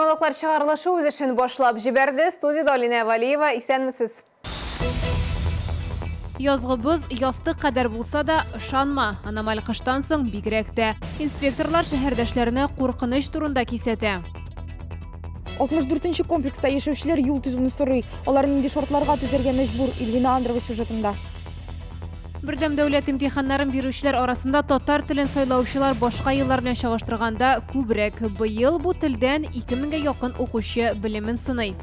Яңалыклар чыгарылышы үз эшен башлап җибәрде. Студиядә Алинә Валиева. Исәнмесез. Язгы боз ястык кадәр булса да, ышанма, аномаль кыштан соң бигрәк тә. Инспекторлар шәһәрдәшләрне куркыныч турында кисәтә. 64 нче комплекста яшәүчеләр юл төзүне сорый. Алар нинди шартларга түзәргә мәҗбүр? Ильвина Андрова сюжетында. Бердәм дәүләт имтиханнарын бирүчеләр арасында татар телен сайлаучылар башка еллар белән чагыштырганда күбрәк. Быел бу телдән 2000гә якын укучы белемен сыный.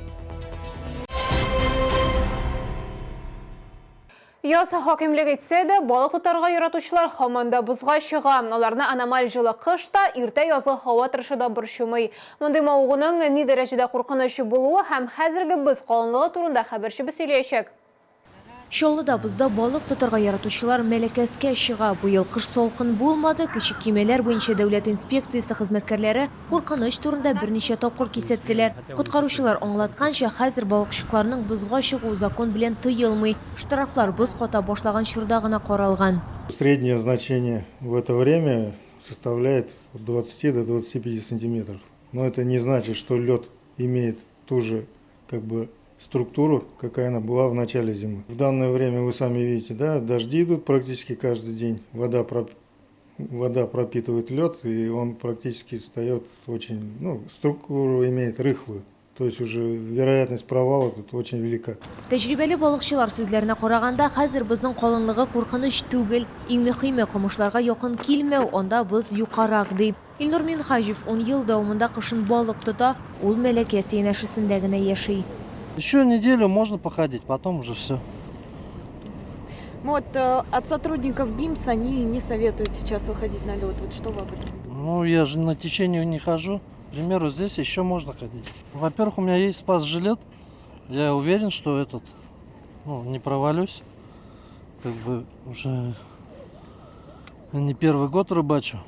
Яз хакимлек итсә дә, балык тотарга яратучылар һаман да бозга чыга. Аларны аномаль җылы кыш та, иртә язгы һава торышы да борчымый. Мондый мавыгуның ни дәрәҗәдә куркыныч булуы һәм хәзерге боз калынлыгы турында хәбәрчебез сөйләячәк. Чаллыда бозда балык тотарга яратучылар Мәләкәскә чыга. Быел кыш салкын булмады, кече көймәләр буенча дәүләт инспекциясе хезмәткәрләре куркыныч турында берничә тапкыр кисәттеләр. Коткаручылар аңлатканча, хәзер балыкчыкларның бозга чыгуы закон белән тыелмый. Штрафлар боз ката башлаган чорда гына каралган. Среднее значение в это время составляет от 20 до 25 сантиметров. Но это не значит, что лед имеет ту же как бы структуру, какая она была в начале зимы. В данное время вы сами видите, да, дожди идут практически каждый день, вода, вода пропитывает лед, и он практически встает очень, ну, структуру имеет рыхлую. То есть уже вероятность провала тут очень велика. Тәҗрибәле балыкчылар сүзләренә караганда, хәзер бозның калынлыгы куркыныч түгел. Иң мөхиме, камышларга якын килмәү, анда боз юкарак, ди. Илнур Минһаҗев ун ел дәвамында кышын балык тота, ул Мәләкәс янәшәсендә генә яши. Еще неделю можно походить, потом уже все. Ну вот э, от сотрудников ГИМС они не советуют сейчас выходить на лед. Вот что вы об этом думаете? Ну, я же на течение не хожу. К примеру, здесь еще можно ходить. Во-первых, у меня есть спас-жилет. Я уверен, что этот, ну, не провалюсь. Как бы уже не первый год рыбачу.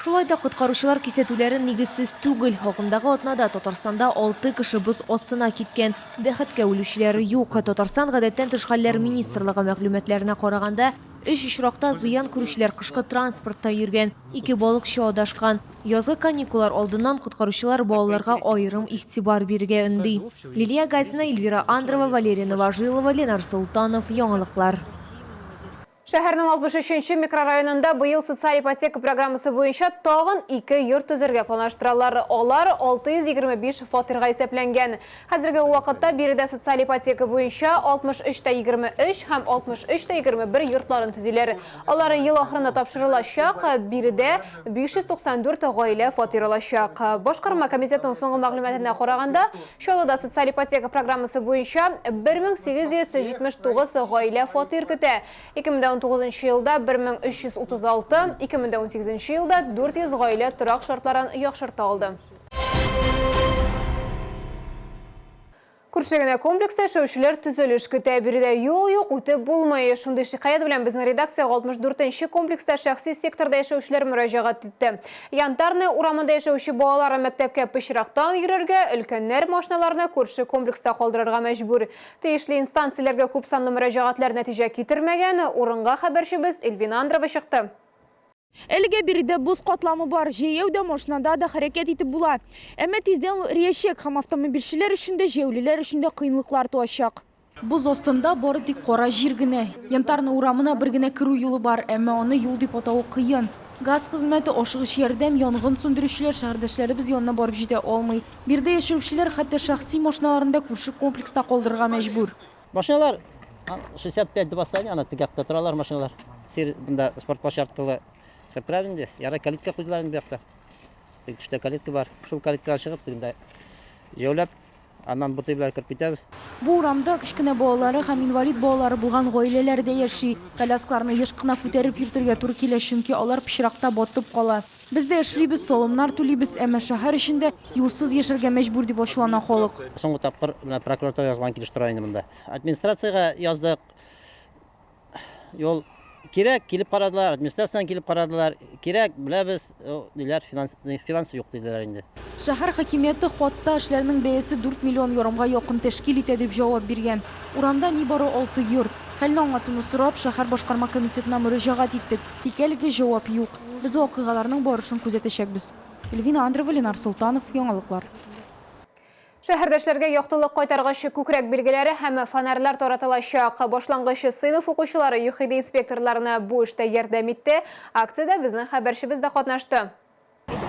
Шулай да коткаручылар кисәтүләре нигезсез түгел. Агымдагы атнада Татарстанда алты кеше боз астына киткән. Бәхеткә, үлүчеләр юк. Татарстан Гадәттән тыш хәлләр министрлыгы мәгълүматларына караганда, өч очракта зыян күрүчеләр кышкы транспортта йөргән, ике балыкчы адашкан. Язгы каникуллар алдыннан коткаручылар балаларга аерым игътибар бирергә өнди. Лилия Газина, Эльвира Андрова, Валерия Новожилова, Ленар Солтанов, Яңалыклар. Шәһәрнең 63 нче микрорайонында быел социаль ипотека программасы буенча тагын ике йорт төзергә планлаштыралар. Алар 625 фатирга исәпләнгән. Хәзерге вакытта биредә социаль ипотека буенча 63 тә 23 һәм 63 тә 21 йортларын төзиләр. Алар ел ахырында тапшырылачак. Биредә 594 гаилә фатир алачак. Башкарма комитетның соңгы мәгълүматына караганда, Чаллыда социаль ипотека программасы буенча 1879 гаилә фатир көтә. 2019 елда 1336, 2018 елда 400 гаилә торак шартларын яхшырта алды. Күрше генә комплекста яшәүчеләр төзелеш көтә. Биредә юл юк, үтеп булмый. Шундый шикаять белән безнең редакциягә 64 нче комплекста шәхси секторда яшәүчеләр мөрәҗәгать итте. Янтарная урамында яшәүче балалар мәктәпкә пычрактан йөрергә, өлкәннәр машиналарны күрше комплекста калдырырга мәҗбүр. Тиешле инстанцияләргә күпсанлы мөрәҗәгатьләр нәтиҗә китермәгән. Урынга хәбәрчебез Эльвина Андрова чыкты. Әлегә биредә боз катламы бар, җәяү дә, машинада да хәрәкәт итеп була. Әмма тиздән ул эриячәк һәм автомобильчеләр өчен дә, җәяүлеләр өчен дә кыенлыклар туачак. Боз астында бары тик кара җир генә. Янтарная урамына бер генә керү юлы бар, әмма аны юл дип атавы кыен. Газ хезмәте, ашыгыч ярдәм, янгын сүндерүчеләр шәһәрдәшләребез янына барып җитә алмый. Биредә яшәүчеләр хәтта шәхси машиналарын да күрше комплекста калдырырга мәҗбүр. Машиналар 65 дип басса, ана теге якта торалар машиналар. Сир монда спорт площадкалы чыгып инде. Ярай калитка куйдылар инде бу якта. Теге төштә калитка бар. Шул калиткадан чыгып тегендә җәяүләп Аннан бутый белән кереп китәбез. Бу урамда кечкенә балалары һәм инвалид балалары булган гаиләләр дә яши. Коляскаларны еш кына күтәреп йөртергә туры килә, чөнки алар пычракта батып кала. Без дә эшлибез, салымнар түлибез, әмма шәһәр эчендә юлсыз яшәргә мәҗбүр, дип ачулана халык. Соңгы тапкыр менә прокуратурага язылган килеш тора инде монда. Администрациягә яздык. Юл кирәк, килеп карадылар, администрациядән килеп карадылар. Кирәк, беләбез, диләр, финанс, финанс юк диделәр инде. Шәһәр хакимияте хатта эшләрнең бәясе 4 миллион ярымга якын тәшкил итә дип җавап биргән. Урамда нибары алты йорт. Хәлне аңлатуны сорап, шәһәр башкарма комитетына мөрәҗәгать иттек. Тик әлегә җавап юк. Без вакыйгаларның барышын күзәтәчәкбез. Эльвина Андрева, Ленар Солтанов, Яңалыклар. Шәһәрдәшләргә яктылык кайтаргыч күкрәк билгеләре һәм фонарьлар таратылачак. Башлангыч сыйныф укучылары ЮХИДИ инспекторларына бу эштә ярдәм итте. Акциядә безнең хәбәрчебез дә катнашты.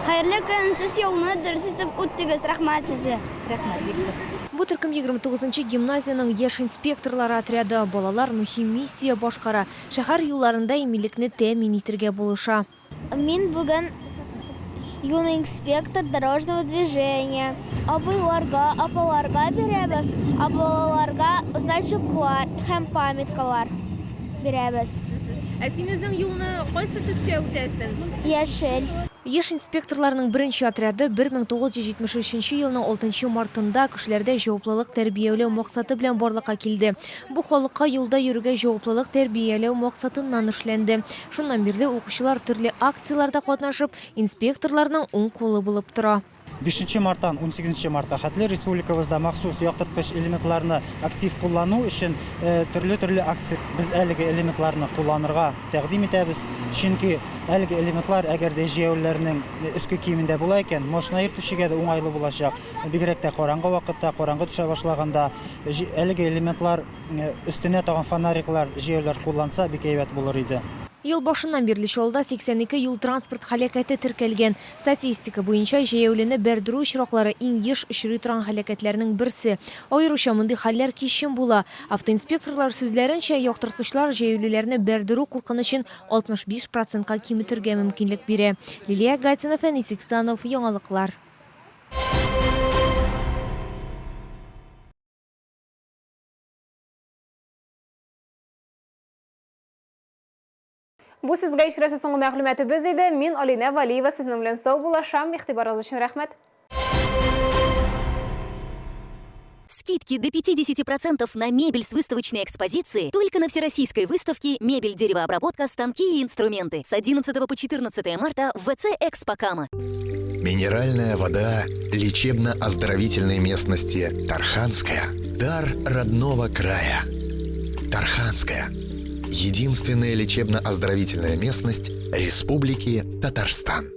Хәерле көн, сез юлны дөрес итеп үттегез, рәхмәт сезгә. Рәхмәт, бик зур. Бу төркем 29 нчы гимназиянең яшь инспекторлары отряды. Балалар мөһим миссия башкара, шәһәр юлларында иминлекне тәэмин итергә булыша. Мин бүген юный инспектор дорожного движения. Абыйларга, апаларга бирәбез, ә балаларга значоклар һәм памяткалар бирәбез. Ә син үзең юлны кайсы төскә үтәсең? Яшел. Яшь инспекторларның беренче отряды 1973 елның алтынчы мартында кешеләрдә җаваплылык тәрбияләү максаты белән барлыкка килде. Бу халыкка юлда йөрүгә җаваплылык тәрбияләү максатыннан эшләнде. Шуннан бирле укучылар төрле акцияләрдә катнашып, инспекторларның уң кулы булып тора. Бишенче марттан унсигезенче мартка хәтле республикабызда махсус яктырткыч элементларны актив куллану өчен төрле-төрле акция. Без әлеге элементларны кулланырга тәкъдим итәбез, чөнки әлеге элементлар, әгәр дә җәяүлеләрнең өске киемендә була икән, машина йөртүчегә дә уңайлы булачак, бигрәк тә караңгы вакытта, караңгы төшә башлаганда. Әлеге элементлар өстенә тагын фонариклар, җәяүлеләр кулланса, бик әйбәт булыр иде. Ел башыннан бирле Чаллыда 82 юл-транспорт һәлакәте теркәлгән. Статистика буенча, җәяүлене бәрдерү очраклары иң еш очрый торган һәлакәтләрнең берсе. Аеруча мондый хәлләр кичен була. Автоинспекторлар сүзләренчә, яктырткычлар җәяүлеләрне бәрдерү куркынычын 65 процентка киметергә мөмкинлек бирә. Лилия Гатина, Фәнис Иксанов, Яңалыклар. Бу сезгә иштерәсе соңгы мәгълүматыбыз иде. Мин Алинә Валиева сезнең белән сау булашам. Игътибарыгыз өчен рәхмәт. Скидки до 50% на мебель с выставочной экспозиции только на Всероссийской выставке «Мебель, деревообработка, станки и инструменты» с 11 по 14 марта в ВЦ «Экспо Кама». Минеральная вода лечебно-оздоровительной местности Тарханская – дар родного края. Тарханская – единственная лечебно-оздоровительная местность Республики Татарстан.